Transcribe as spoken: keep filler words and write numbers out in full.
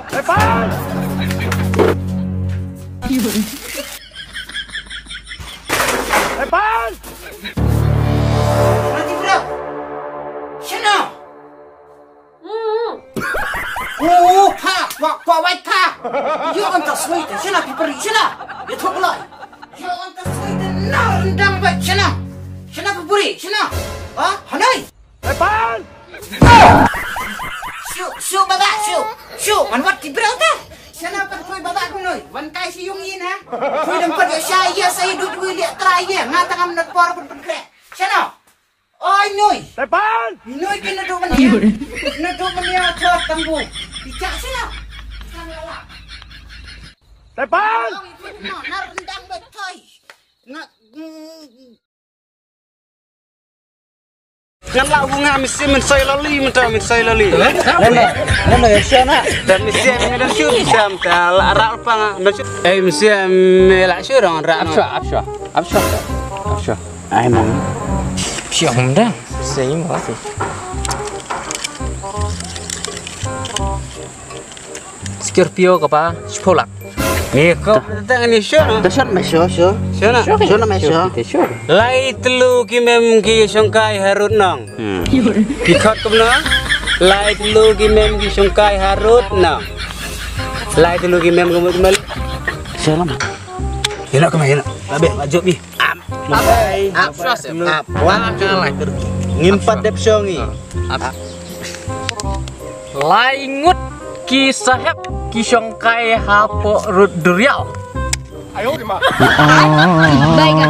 Epan! Epan! Nanti bro. Shano? Oh, pa, kwa, kwa, wai, pa. Yo, anta sweet. Shano, piperi, shano. Yo, thok lai. Yo, anta sweet. Na, rendang, wai, shano. Shano, piperi, shano. Ha? Hanoi. Epan! Shu, shu, baba, shu. Shu, man wat ti breu te. Shana pat khui baba kunoi. Wan kai shi yung yin ha. Khui dang pat ya sha ya sa idu dui liak trai ya. Nga tang am nat por pun pun kre. Shana. Oi noi. Tepan! Noi kin nadu man ya. Nadu man ya chot tang bu. Bichak shana. Shana la. Tepan! Ong itu na, na rendang betai. Nga, mm, Ngan lah bunga mesti mensoi loli, mentau mensoi loli. Nanda, nanda ya siya na. Dan mesti yang ngadam syu, mesti yang tal arak pang, mesti. Eh, mesti yang melak syu dong arak. Apsha, apsha, apsha, apsha. Ai mang. Siya humdang. Sing mo si. Scorpio ka pa, shiphew lak. Ngi ko ta ngi sure. Da shot me sure, sure. Sure na? Sure na me sure. Lai tlu ki mem ki shongkai harut nong. Hmm. Ki khot kumno? Lai tlu ki mem ki shongkai harut nong. Lai tlu ki mem kumno kumno. Sure na. Ina kumno ina. Labe, ajo bi. Ap. Ap. Ap. Ap. Wala ka lai. Ngim pat dep shong i. Ap. Lai ngut ki sahep ki shongkai hapoh rud duriaw. Baiga.